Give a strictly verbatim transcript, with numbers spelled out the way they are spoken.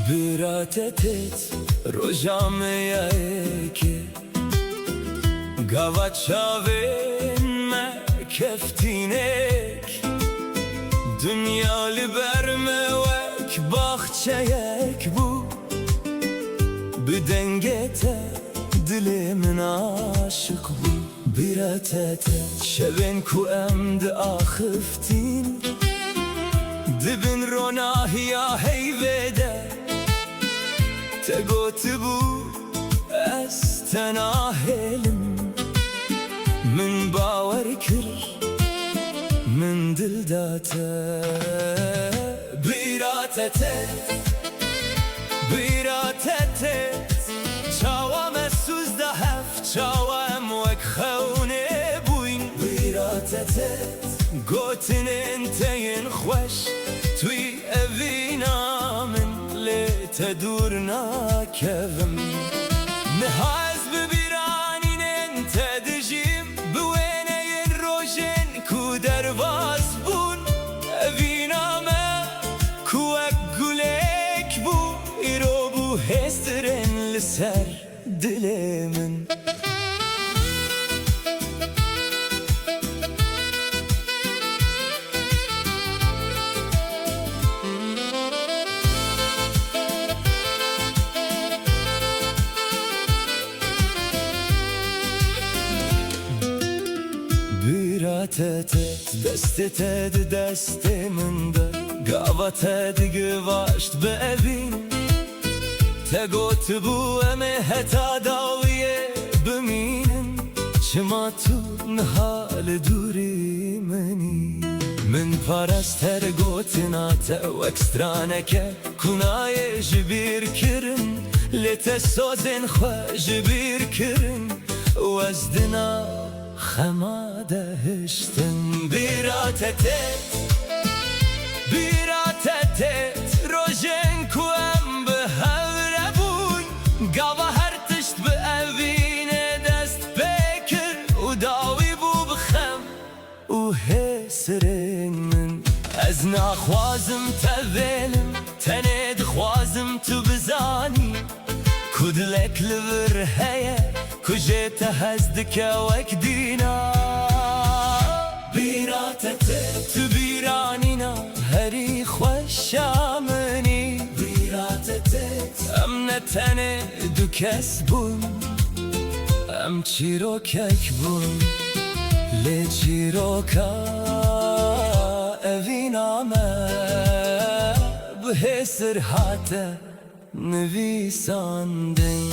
Bira te têt roja me ya yekê. Gava çavên me keftînek, dinya li ber me wek baxçeyek bû. Bi dengê te dilê min aşiq bû. Bira te têt şevên ku em diaxiftîn, di bin ronahiya heyvê de te gotibû, ez te nahêlim. Min bawer kir, min dil da te. Bira te têt, bira te têt, çawa me sûz da hev, çawa em wek xewnê bûyn. Bira te têt, gotinên te yên xweş, tu yî evîna min, lê te dûr nakevim. Niha ez bi bîranînên te dijîm, bi wêneyên rojên ku derbas bûn. Evîna me ku wek gulek bû, îro bû hêsirên li ser dilê min. Bira te têt, destê te di destê min de, gava te digivaşt bi evîn. Te gotibû, em ê heta dawiyê bimînin, çima tu niha li dûrî min î? Min parast her gotina te wek straneke ku nayê ji bîr kirin, lê te sozên xwe ji bîr kirin û ez di nav xema de hiştim. Bira te têt, bira te têt, rojên ku em bi hev re bûn, gava her tişt bi evînê dest pê kir û dawî bû bi xem û hêsirên min. Ez naxwazim te vêlim, tenê dixwazim tu bizanî ku dilek li vir heye, ku jê te hez dike wek dîna. Bira te têt, tu bîranîna herî xweşa min î. Bira te têt, em ne tenê du kes bûn, em çîrokek bûn, lê çîroka evîna me bi hêsir hate nivîsandin.